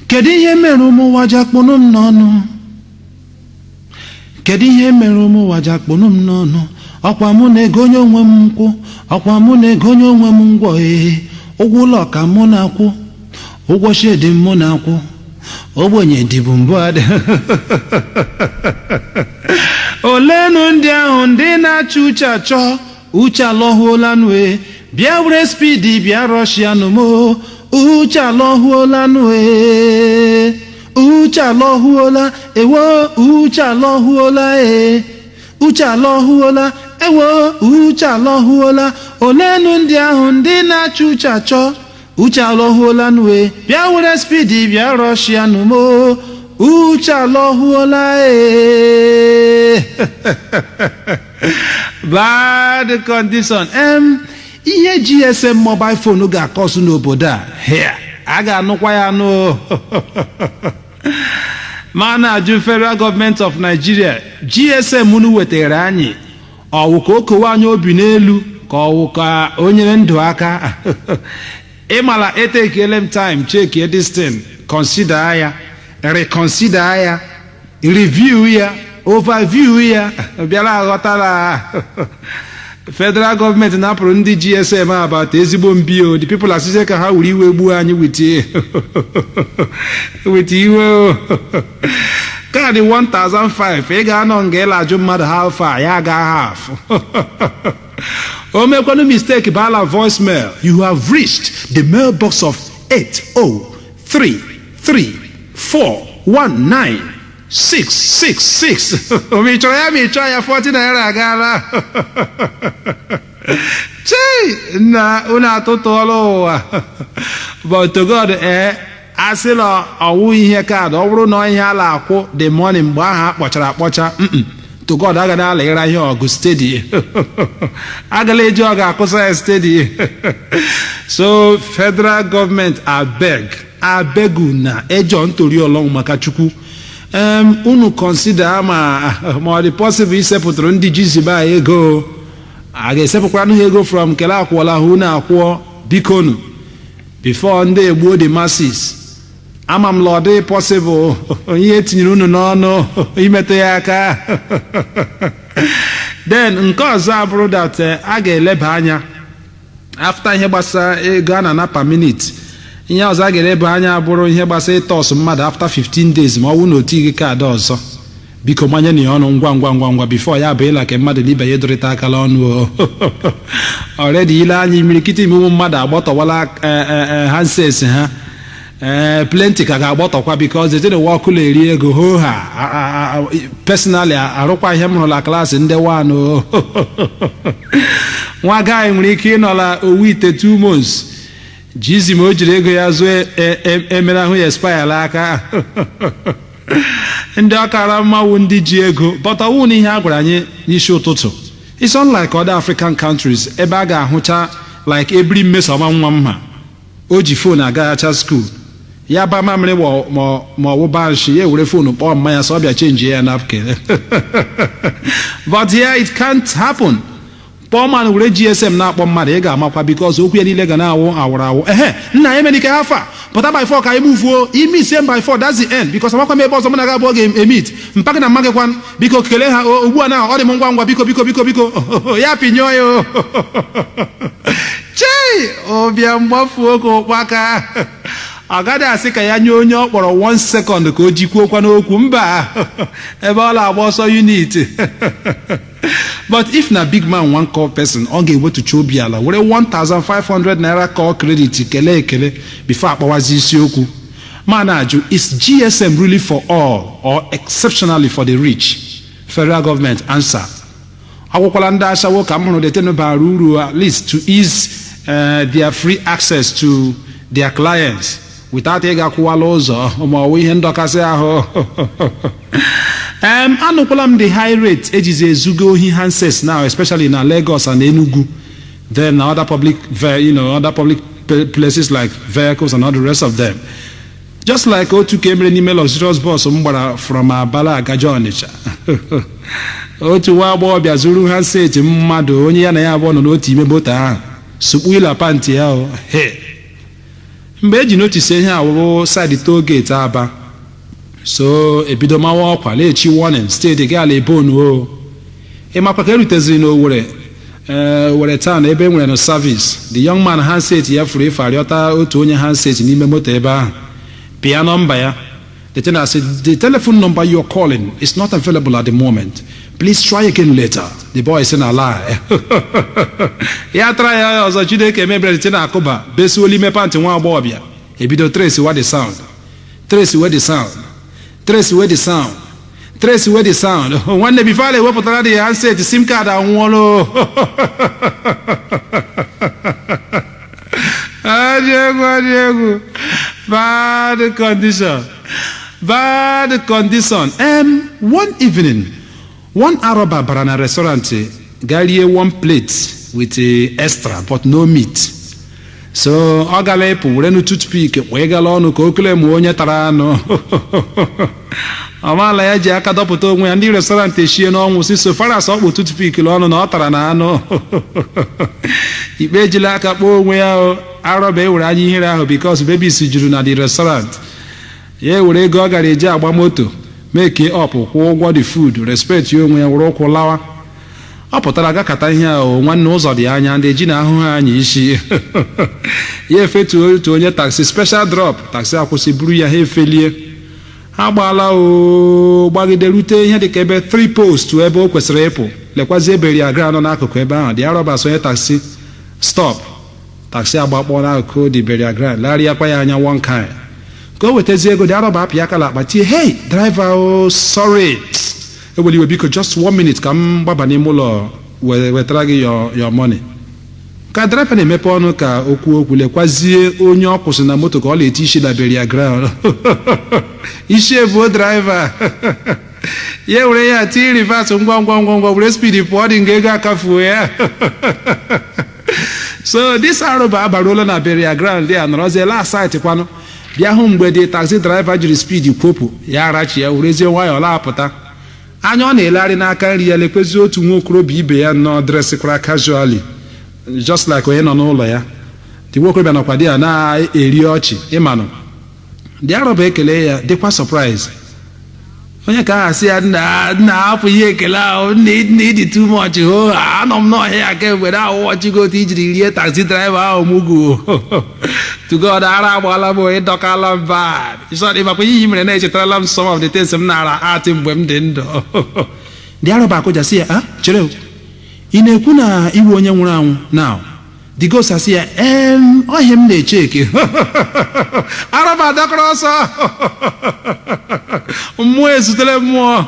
Kedu ihe mere ụmụ ụwa ji akpụnụ m n'ọnụ? Kedu ihe mere ụmụ ụwa ji akpụnụ m n'ọnụ? Ọkwa mụ na-egonye onwe m nkwụ, ọkwa mụ na-egonye onwe m ngwọ. Ee, ụgwọ ụlọ ka mụ na-akwụ, ụgwọ shedi mụ na-akwụ. Ogbenye dịbụ mbụ adị. Olenu ndị ahụ ndị na-achọ uche achọ uche alọhuolanụ e. Bịa were speed, bịa rọshianụ mo. Uche alọhuolanụ e, uche alọhuola. Ewo, uche alọhuola. E, uche alọhuola. Ewo, uche alọhuola. Olenu ndị ahụ ndị na-achọ uche achọ uche alọhuolanụ e. Bịa were speed, bịa rọshianụ mo. Uche alọhuola e. Bad condition. Ihe GSM mobile phone ga-akọsụ n'obodo a hea, a ga-anụkwa ya anụ. Ma na-ajụ Federal Government of Nigeria, GSM unu wetara anyị, ọwụ ka o kowe anyị obi n'elu, ka ọwụ ka o nyere ndụ aka? Ịmala etekele m time chekie this thing, consider ya, reconsider ya, review ya, overview ya, bịara aghọtara federal gọọmenti napụrụ ndị GSM about ezigbo mbio. The people asịzie ka ha were iwe gbuo anyị with iwe o. Kaadị 1005 ị ga-anọ nga ịla ajụ mmadụ half a ya aga half. O mekwanụ mistake bala voicemail: "You have reached the mailbox of 8033419 666." Ma ị chọrọ ya, ma ị chọọ ya, 40 naira agaala. Chei, nna, unu atụtụọla ụwa. But to God, ee, asị na ọwụ ihe kaadị, ọ bụrụ na ihe a na-akwụ the money mgbe ahụ akpọchara akpọcha, to God, agaghị ala ịra ihe ọgụ steady, agala eji ọ ga-akwụsa ya steady. So federal government, abeg, abeg, una ejọ ntori ọlọ́run maka Chukwu, unu consider ma ọ dị possible isepụtụrụ ndị jiziba ego. A ga-esepụkwaranụ ha ego from kele akwụọla ha unu akwụọ, bikonu, before ndị egbuo the masses. Ama m la ọ dị possible ihe etinyere unu n'ọnụ imetụ ya aka. Then nke ọzọ abụrụ that a ga-eleba anya after ihe gbasara ego a na-ana per minute. Ihe ọzọ a ga-eleba anya abụrụ ihe gbasara ịtọsụ mmadụ after 15 days ma ọ bụrụ na o tighị kaadị ọzọ. Biko, manye na ya ọnụ ngwa ngwa ngwa ngwa before ya bụ ịla ka mmadụ na ibe ya edorịta akala ọnụ o. Already ile anya, imirikiti ime ụmụ mmadụ agbọtọwala handsets ha. Ee, plenty ka ga-agbọtọkwa because ezinụwa ọkụ na-eri ego ho ha. Personally, arụkwa ihe m hụrụla klaasị ndị wanụ nwa gaanyị nwere ike ịnọla owu ite 2 months jizi ma o jiri ego ya zụọ emere ahụ ya expire aka. Ndị ọkara mmanwụ, ndị ji ego, but ọwụ na ihe a gwara anyị n'isi ụtụtụ. It's unlike other African countries ebe a ga-ahụcha like ebiri mmesoma nwa mma o ji phone agaghacha school ya ba mamịrị ma ọ wụ banshi ya ewere phone kpọọ mmanya sọ ọ bịa change ya napkin. But here it can't happen. Kpọọ man were GSM na-akpọ mmadụ, ị ga-amakwa because okwu ya niile ga na-awụ awụrụ awụ. Ehe, nna ya emerike hafa pụta by 4 ka anyị muvuo ime ise by 4. That's the end, because amakwa m ebe ọzọ mụ na gị abụọ ga-emit. Mpa gị na mma gị kwan, biko kelee ha ugbu a na ọ dị m ngwa ngwa. Biko, biko, biko, biko, ya pinyụọ ya o. Chei, ụbịa mgbafuo ka ụkpaka. Ọ gaghị asị ka ya nye onye ọ kpọrọ one second ka o jikwuokwa n'okwu mba ebe ọ na-agba ọsọ unit. But if na big man wan call person, ọ ga-ewetucha obi ala were 1500 naira call credit kelee ekele before akpọwazi isiokwu. Ma na-ajụ, is GSM really for all or exceptionally for the rich? Federal government, answer. Agwụkwala ndị ashawo ka m hụrụ detenu bara uru, at least to ease their free access to their clients without ịga kwụwala ụzọ ma ọ bụ ihe ndọkasị ahụ. Anụkwala m the high rate ejizi ezugo ohi handsets now, especially na Lagos and Enugu, then na other public other public places like vehicles and all the rest of them. Just like otu ka emere n'ime luxurious bus m gbara from Abala agaja Ọnịcha, otu nwa agbọghọbịa zuru handset mmadụ onye ya na ya abụọ nọ n'otu ime moto ahụ, sukpu ịla pantị ya o. He, Mgbe eji notice ihe awụrụ side toll gate Aba, so ebido mawa ọkwa na-echi warning steeti gị ala ebonu o. Ịmakwa ka eruteziri n'Owere, ee, Owere town, ebe e nwere no service, the young man handset ya furu efu. Arịọta otu onye handset n'ime moto ebe ahụ, pịa nọmba ya. The tenant said, "The telephone number you're calling is not available at the moment. Please try again later." The boy sị na lie. Ya tara ya ọzọ. Chineke mebere site na akụba besuolu ime pantị nwa agbọghọbịa. Ebido trace wa the sound, trace we the sound, trace we the sound, trace we the sound. Nwanne, before a ewepụtara dị handset, SIM card anwụọla. Adị egwu, adị egwu. Bad condition, bad condition. One evening, one arọba bara na restaurant ga rie one plate with extra but no meat. So ọ gara ịpụ, were nu toothpick wee gala ọnụ ka o kele ma onye tara anụ. Ọmaala ya ji aka dọpụta onwe ya. Ndị restaurant eshie n'ọnwụ si so far as ọkpụ toothpick ọnụ na ọ tara na anụ. Ikpe ejila aka kpọọ onwe ya o. Arọba ewere anya ihere ahụ because babies juru na the restaurant. Ya ewere ego ọ gara eji agba moto make up, kwụọ ụgwọ the food, respect ya onwe ya, were ụkwụ lawa. Ọ pụtara gakata ihe ahụ. Nwanne, ụzọ dị anya, ndị ji na ahụhụ anya isi ya efetuo otu onye taxi special drop. Taxi akwụsị, buru ya, ha efelie. Ha gbaala o, gbagide rute ihe dịka ebe 3 post ebe o kwesịrị ịpụ. Lekwazie burial ground nọ n'akụkụ ebe ahụ. Dị arọba sonye taxi stop. Taxi agbakpọ n'akụkụ dị burial ground, larịakwa ya anya one kind ka o wetazie ego. Dị arọba apị aka akpa tie, "Hey driver, o sorry, ewere iwe, biko, just one minute ka m gbaba n'ime ụlọ wetara gị your money." Ka driver na-emepe ọnụ ka okwu okwu, lekwazie onye ọ kwụsị na moto ka ọ na-eti isi na burial ground. Isi ebuo driver. Ya were ya tii reverse ngwa ngwa ngwa ngwa, were speed pụọ dị nga ego akafuo ya. So this arụba abaruola na burial ground ya, nọrọzie last site kwanụ bịa hụ mgbe dị taxi driver jiri speed kwopụ ya, arachi ya, werezie nwayọọ laapụta. Anya ọ na-elegharị n'aka nri ya, lekwezi otu nwa okorobịa ibe ya nọ dressịkwara casually, just like onye nọ n'ụlọ ya. Dị nwa okorobịa nọkwa dị ya na-eri ọchị. Ịmanụ dị arọba ekele ya, dịkwa surprise. Onye ka aha sị ya, "Nna, nna, hapụ ihe ekele ahụ. Nna, ịdị too much ho. Anọ m n'ọhịa kemgbe na ahụ ọchịgo otu ijiri rie taxi driver ahụ. Mugu to God, ara agbaala m, ịdọkala m bad. Ịsọ makwa ihe mere na-echetarala m some of the things m nara atị mgbe m dị ndụ." Dị arọba akụja sị ya, "Ah, chere o. Ị na-ekwu na iwu onye nwụrụ anwụ now?" The ghost asị ya, "Ọhịa m na-eche eke." Arọba dọkọrọ ọsọ. Mmụọ ezutere mmụọ.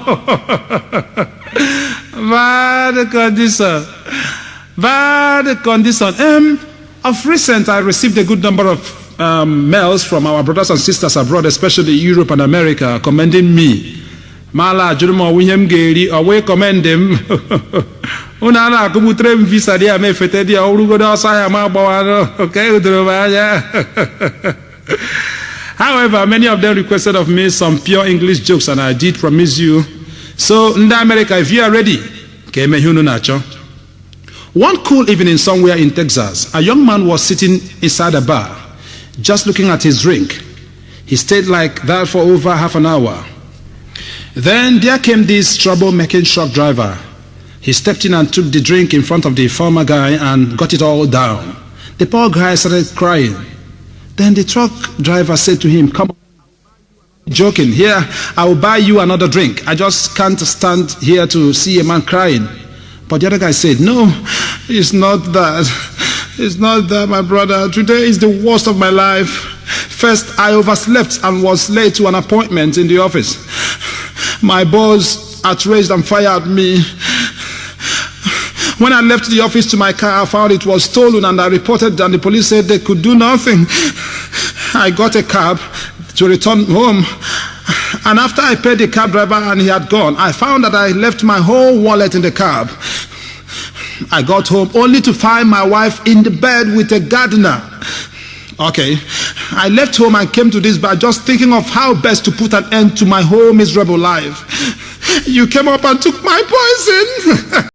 Bad condition, bad condition. Of recent, I received a good number of mails from our brothers and sisters abroad, especially Europe and America, commending me. Ma ala jụrụ m ọwụ ihe m ga-eri ọwụ commend m. Unu a na-akụgbutere m visa dị ya ma efete dị ya ọrụgodo ọsọ ahịa ma agbawanụ ka edoro m anya. However, many of them requested of me some pure English jokes, and I did promise you. So ndị America, if you are ready, ka eme ihe unu na-achọ. One cool evening somewhere in Texas, a young man was sitting inside a bar, just looking at his drink. He stayed like that for over half an hour. Then there came this trouble-making truck driver. He stepped in and took the drink in front of the former guy and got it all down. The poor guy started crying. Then the truck driver said to him, "Come on, joking. Here, I will buy you another drink. I just can't stand here to see a man crying." But the other guy said, "No, it's not that. It's not that, my brother. Today is the worst of my life. First, I overslept and was late to an appointment in the office. My boss outraged and fired me. When I left the office to my car, I found it was stolen and I reported, and the police said they could do nothing. I got a cab to return home. And after I paid the cab driver and he had gone, I found that I left my whole wallet in the cab. I got home only to find my wife in the bed with a gardener. Okay. I left home and came to this bar just thinking of how best to put an end to my whole miserable life. You came up and took my poison."